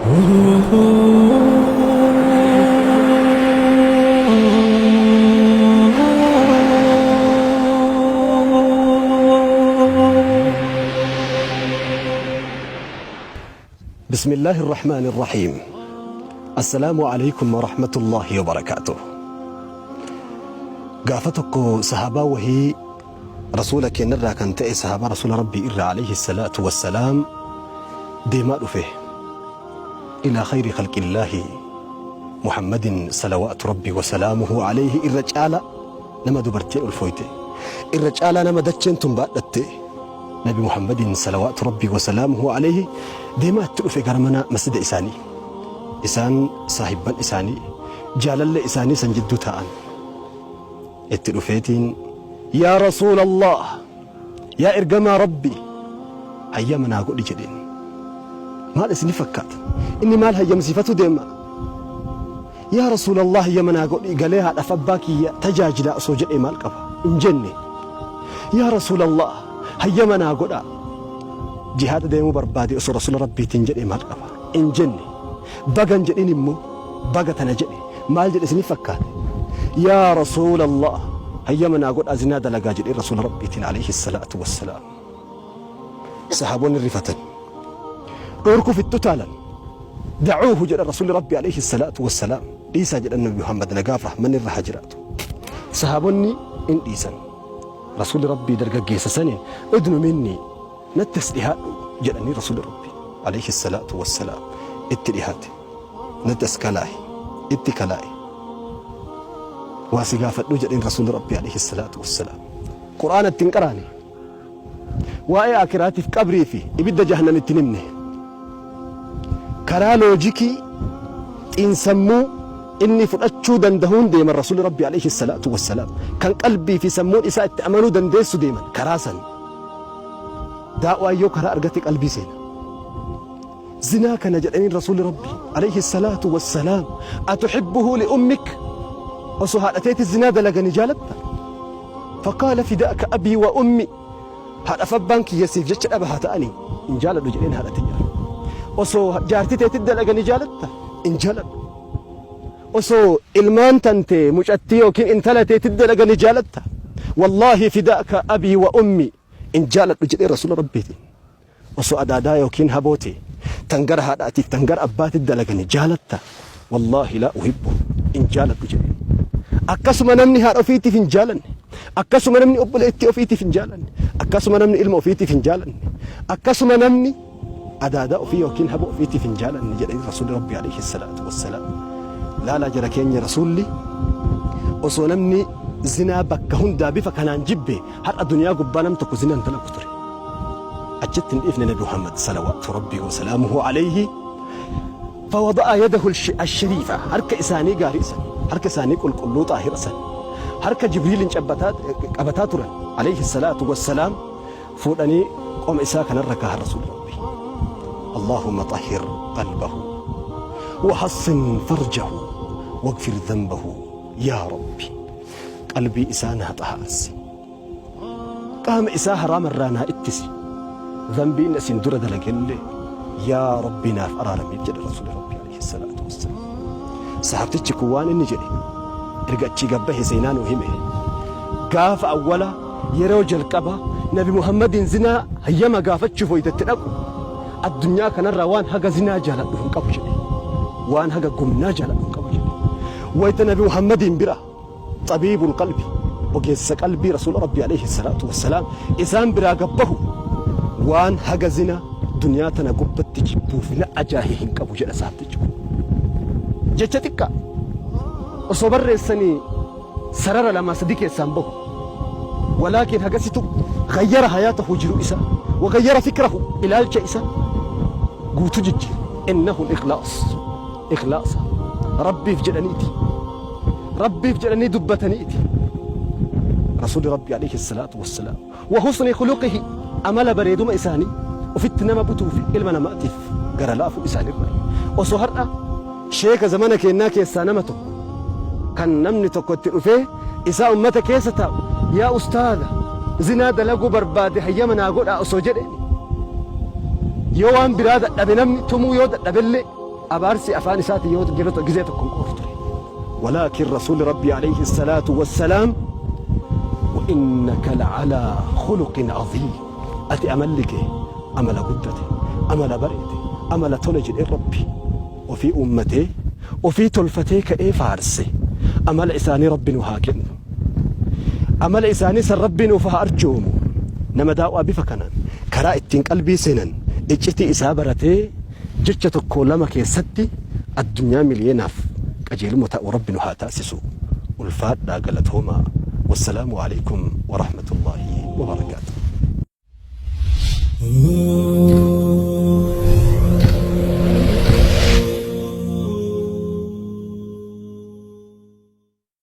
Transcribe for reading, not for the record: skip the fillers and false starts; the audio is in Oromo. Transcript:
بسم الله الرحمن الرحيم السلام عليكم ورحمة الله وبركاته. Gaafa tokko sahaabaa wahii rasuula keenyarraa kan ta'e, sahaabaa rasuula rabbii irraa alayhi salaatu wassalaam, deemaa dhufe ilaa khayri khalqillaahi Muhammadin salawaatu rabbii wasalaamuhu alayhi. Irra caala nama dubartiin ulfooyte, irra caalaa nama dacheen tun baadhatte, nabi Muhammadin salawaatu rabbii wasalaamuhu alayhi deemaa itti dhufe gara mana masjida isaanii. Isaan saahibban isaanii jaalalle isaanii san jidduu taa'an. Itti dhufeetiin, "Yaa rasuula Allah, yaa ergamaa rabbi, hayyama naa godhi," jedheen. Maal isini fakkaata? Inni maal hayyamsiifatu deema? "Yaa rasuula Allah, hayyama naa godhi, galee haadhaaf abbaa kiyya tajaajilaa," osoo jedhee maal qaba? Hin jenne. "Yaa rasuula Allah, hayyama naa godha, jihaada deemuu barbaade," osoo rasuula rabbiitiin jedhee maal qaba? Hin jenne. Bagan jedhin immoo baga tana jedhe. Maal jedhe isini fakkaate? "Yaa rasuula Allah, hayyama naa godhaa, zinaa dalagaa," jedhee rasuula rabbiitiin alayhi salaatu wassalaam. Sahaabonni rifatan, dhorkuuf itti utaalan. "Dacuuhu," jedha rasuulli rabbi alayhi salaatu wassalaam. "Dhiisaa," jedhan nabi Muhammad, nagaaf rahmanni irra haa jiraatu. Sahaabonni in dhiisan. Rasuulli rabbii dargaggeessa saniin, "Udnu minni, natti as dhihaadhu," jedhanii. Rasuulli rabbi alayhi salaatu wassalaam itti dhihaate. "Natti as kalaa'i." Itti kalaa'i. "Waa si gaafadhu," jedheen rasuulli rabbi alayhi salaatu wassalaam. Qur'aana ittiin qaraane, waa'ee akiraatiif qabrii fi ibidda jahannam ittiin himne. Karaa loojikii xiinsammuu inni fudhachuu dandahuun deeman rasuulli rabbi alayhi salaatu wassalaam. Kan qalbii fi sammuun isaa itti amanuu dandeessu deeman. Karaa san daa'waan yoo karaa argate qalbii seena. "Zinaa kana," jedhaniin rasuulli rabbi alayhi salaatu wassalaam, "atuhibbuhu liummik? Osoo haadha teeti zinaa dalagani jaalatta?" Faqaala, "Fidaaka abii wa ummi, haadhaaf abbaan kiyya siif jecha dhaba haa ta'anii, hin jaaladhu," jedheen. "Haadha tiyya osoo jaartii teetti dalagani jaalatta?" "Hin jaaladhu." "Osoo ilmaan tante mucattii yookiin intala teetti dalagani jaalatta?" "Wallaahi fidaaka abii wa ummi, hin jaaladhu," jedhee rasuula rabbiitiin. "Osoo adaadaa yookiin haboote tan gara haadhaatiif tan gara abbaatitti dalagani jaalatta?" "Wallaahi laa uhibbu, hin jaaladhu," jedheen. Akkasuma namni haadha ofiitiif hin jaalanne, akkasuma namni obboleettii ofiitiif hin jaalanne, akkasuma namni ilma ofiitiif hin jaalanne, akkasuma namni adaadaa ofii yookiin haboo ofiitiif hin jaalanne jedhanii rasuulli rabbi alayhi salaatu wassalaam. Laalaa jara keenya, rasuulli osoo namni zinaa bakka hundaa bifa kanaan jibbe, har'a duniyaa gubbaa nam tokko zinaan dalagu ture. Achitti hin dhiifne nabi Muhammad salawaatu rabbii wasalaamuhu alayhi. فوضع يده الشريفة، harka isaanii gaarii san, harka isaanii qulqulluu xaahira san, harka Jibriilin qabataa turan alayhi salaatu wassalaam, fuudhanii qoma isaa kanarra kaahan rasuul rabbi. "اللهم طهر قلبه وحصن فرجه واغفر ذنبه يا ربي." "Qalbii isaa naa xahaarsi, qaama isaa haraama irraa naa ittisi, dhanbii inni asin dura dalagellee yaa rabbi naaf araaramiif," jedhe rasuuli rabbi alayhi salaatu wassalaam. Sahabtichi kun waan inni jedhe erga achii gabbahe seenaa nuu hime: "Gaafa awwala yeroo jalqaba nabi Muhammadin zinaa hayyama gaafachuuf wayitatti dhaqu, addunyaa kanarraa waan haga zinaa jaaladhu hin qabu," jedhe. "Waan haga gumnaa jaaladhu hin qabu," jedhe. Wayita nabi Muhammadin bira xabiibul qalbi, ogeessa qalbii, rasuula rabbi alayhi salaatu wassalaam isaan biraa gabbahu, "Waan haga zina duniyaa tana gubbatti jibbuuf na ajaahe hin qabu," jedha sahabtichi kun. Jecha xiqqaa osoo barreessanii sarara lama sadi keessaan bahu, walaakin hagasitu gayyara hayaatahu, jiru isa, wagayyara fikrahu, ilaalcha isa guutu jijjiire. Innahu ikhlaas, ikhlaasa rabbiif jedhaniiti, rabbiif jedhanii dubbataniiti rasuuli rabbi alayhi salaatu wassalaam. Wa husni khuluqihi, amala bareeduma isaanii, ufitti nama butuu fi ilma namaatiif gara laafuu isaanirra. Osoo har'a sheeka zamana keennaa keessaa nama tokko kan namni tokko itti dhufee isaa ummata keessa taa'u, "Yaa ustaada, zinaa dalaguu barbaade, hayyama naa godhaa," osoo jedhe, yoo waan biraa dadhabe, namni tumuu yoo dadhabellee Abaarsi afaan isaatii yoo gizee tokko hin quufu ture. Walaakin Rasuulli Rabbii alayhi salaatu wassalaam wa innaka la'alaa khuluqin aziim ati amalli kee amala guddate, amala bareede, amala tole jedheen Rabbi ofii uummatee, ofii tolfatee ka'ee faarse. Amala isaanii Rabbi nu haa kennu. Amala isaanii san Rabbi nuuf haa arjoomu. Nama daaw'aa bifa kanaan karaa ittiin qalbii seenan iccitii isaa baratee jecha tokkoo lama keessatti addunyaa miliyeenaaf qajeeluma ta'u Rabbi nu haa taasisu. Ulfaadhaa galatoomaa. Wassalaamu aleykum warahmatullaahi wabarakaatuh.